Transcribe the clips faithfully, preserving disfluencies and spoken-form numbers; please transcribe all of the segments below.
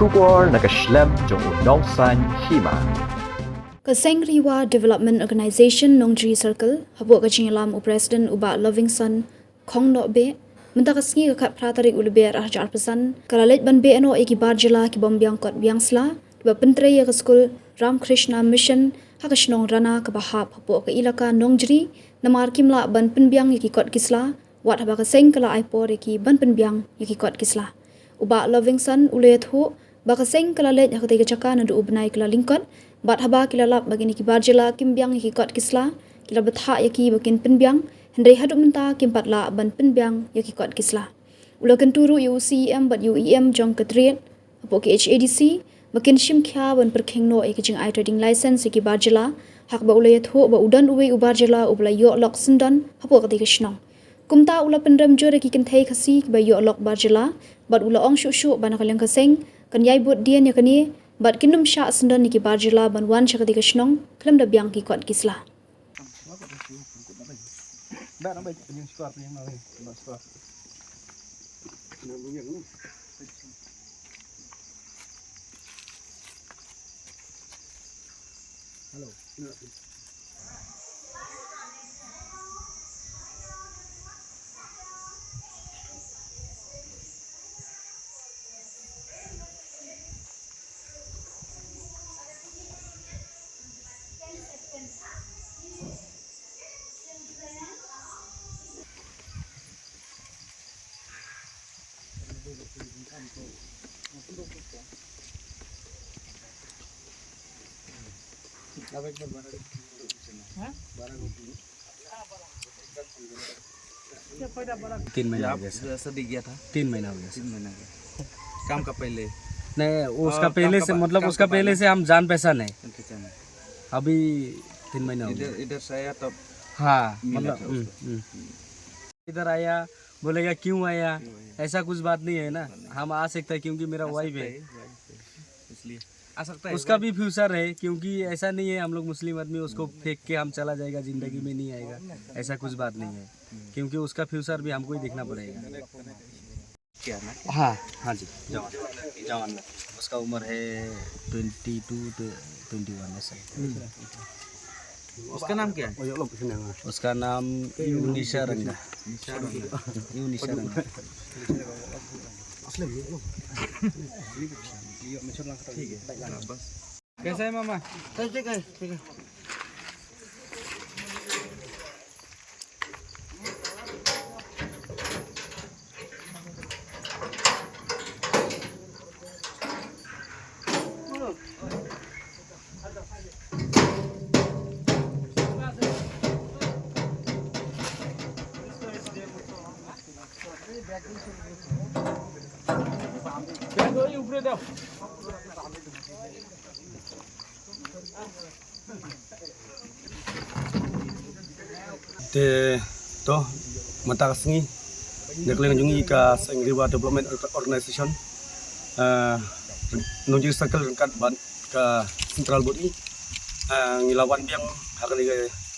Khubor na ka shlem jong u nongsaiñ hima. Ka Seng Ri War Development Organisation Nongjri Circle, hapoh ka jingïalam u President u Bah Lovingson Khongnohbeh, mynta ka sngi ka khatphra tarik u Lber arhajar arphew san, ka la leit ban beh noh ïa ki bar jylla ki bym biang kot biang sla, kiba pyntrei ïa ka skul Ramakrishna Mission ha ka shnong Rana kaba hap hapoh ka ilaka Nongjri, namar kim lah ban pynbiang ïa ki kot ki sla, wat haba ka seng ka la ai por ïa ki ban pynbiang ïa ki kot ki sla. U Bah Lovingson u la ïathuh ba ka seng ka la leit ha katei ka jaka naduh u bnai ka la lyngkot, bad haba ki la lap ba kine ki bar jylla kim biang ïa ki kot ki sla, ki la bthah ïa ki ba kin pynbiang, hynrei haduh mynta kim pat lah ban pynbiang ïa ki kot ki sla. U la kyntu ruh ïa u C E M bad ïa u E M jong ka Trade hapoh ka H A D C ba kin shim khia ban pyrkhing noh ïa ka jingai trading license ïa ki bar jylla, ha kaba u la ïathuh ba u don uwei u bar jylla uba la ïoh lok syndon hapoh katei ka shnong. Kumta u la pynrem jur ïa ki kynthei Khasi kiba ïoh lok bar jylla, bad u la ong shuh shuh ba na ka liang ka seng kan ïai bud dien ïa kane, bad kin nym shah syndon ïa ki bar jylla ban wan sha katei ka shnong khlem da biang ki kot ki sla. तीन महीना हो गया सर। तीन महीना हो गया सर। काम का पहले? नहीं, उसका पहले से, मतलब, उसका पहले से हम जान पहचान है। अभी तीन महीना हो गया। इधर से आया तब? हाँ, मतलब, हम्म। इधर आया, बोलेगा, "क्यों आया?" ऐसा कुछ बात नहीं है ना। हम आ सकता है, क्योंकि मेरा वाइफ है। इसलिए आ सकता है, उसका भी फ्यूचर है, क्योंकि ऐसा नहीं है हम लोग मुस्लिम आदमी, उसको फेंक के हम चला जाएगा, जिंदगी में नहीं आएगा, ऐसा कुछ बात नहीं है, क्योंकि उसका फ्यूचर भी हमको ही देखना पड़ेगा। क्या ना? हाँ, हाँ जी, जवान, जवान लड़की। उसका उम्र है twenty two to twenty one, ऐसा ही। उसका नाम क्या है? उसका नाम यूनिशा रंगा। निशा रंगा। यूनिशा रंगा। ठीक है, हाँ, बस। कैसा है मामा? ठीक है, ठीक है। Te to, mynta ka sngi na ka liang jong ngi ka Seng Ri War Development Organization, eh, Nongjri Circle ryngkat bad ka Central Body, eh, ngi la wan biang ha kane ka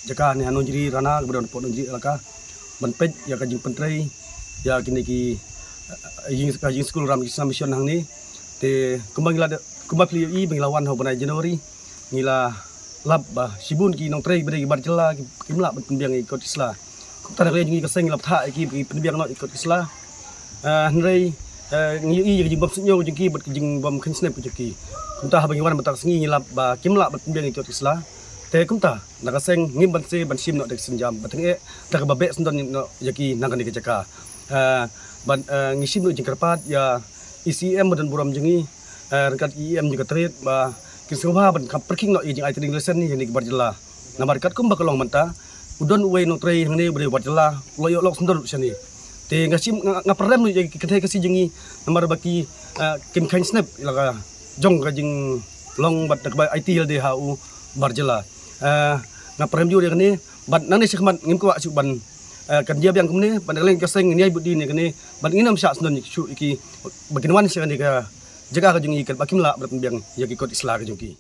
jaka ne ha Nongjri Rana, kaba don hapoh Nongjri Elaka, ban peit ïa ka jingpyntrei ïa kine ki, eh, ïing, ka ïing skul Ramakrishna Mission hangne. Te kumba ngi la da, kumba phi la ïohi ba ngi la wan ha u bnai January, ngi la lap ba shibun ki nongtrei ba dei ki bar jylla ki, kim lah ban pynbiang ïa ki kot ki sla. Kumta na ka liang jong ngi ka seng ngi la bthah ïa ki ba ki pynbiang noh ïa ki kot ki sla. Ah, hynrei, eh, ngi ïohi ïa ka jingbym sngewthuh jong ki bad ka jingbym kheiñ snep jong ki. Kumta haba ngi wan mynta ka sngi ngi lap ba kim lah ban pynbiang ïa ki kot ki sla. Te kumta na ka seng ngim banse ban shim noh da ka sienjam, ba tyngeh da kaba beh syndon noh ïa ki na kane ka jaka. Eh, ban, eh, ngi shim noh jingkyrpad ïa i C E M ba don burom jong ngi, eh, ryngkat i E M jong ka Trade ba kin sngewbha ban kham pyrkhing noh ïa jingai trading license ïa kine ki bar jylla. Namar katkum ba ka long mynta, u don uwei nongtrei hangne uba dei bar jylla, u la ïoh lok syndon ruh shane. Te nga shim, nga, nga pyrem ruh ïa ki kynthei Khasi jong ngi, namar ba ki, eh, kim kheiñ snep ïa la ka jong ka jinglong bad kaba aiti ïalade ha u bar jylla. Eh, nga pyrem jur ïa kane, bad nangne shakhmat ngim kwah shuh ban, eh, kan jia biang kumne, bad na ka liang ka seng ngin ïai bud dien ïa kane, bad ngin ym shah syndon shuh ïa ki ba kin wan sha kane ka jaka ka jong ngi katba kim lah ban pynbiang ïa ki kot ki sla ka jong ki.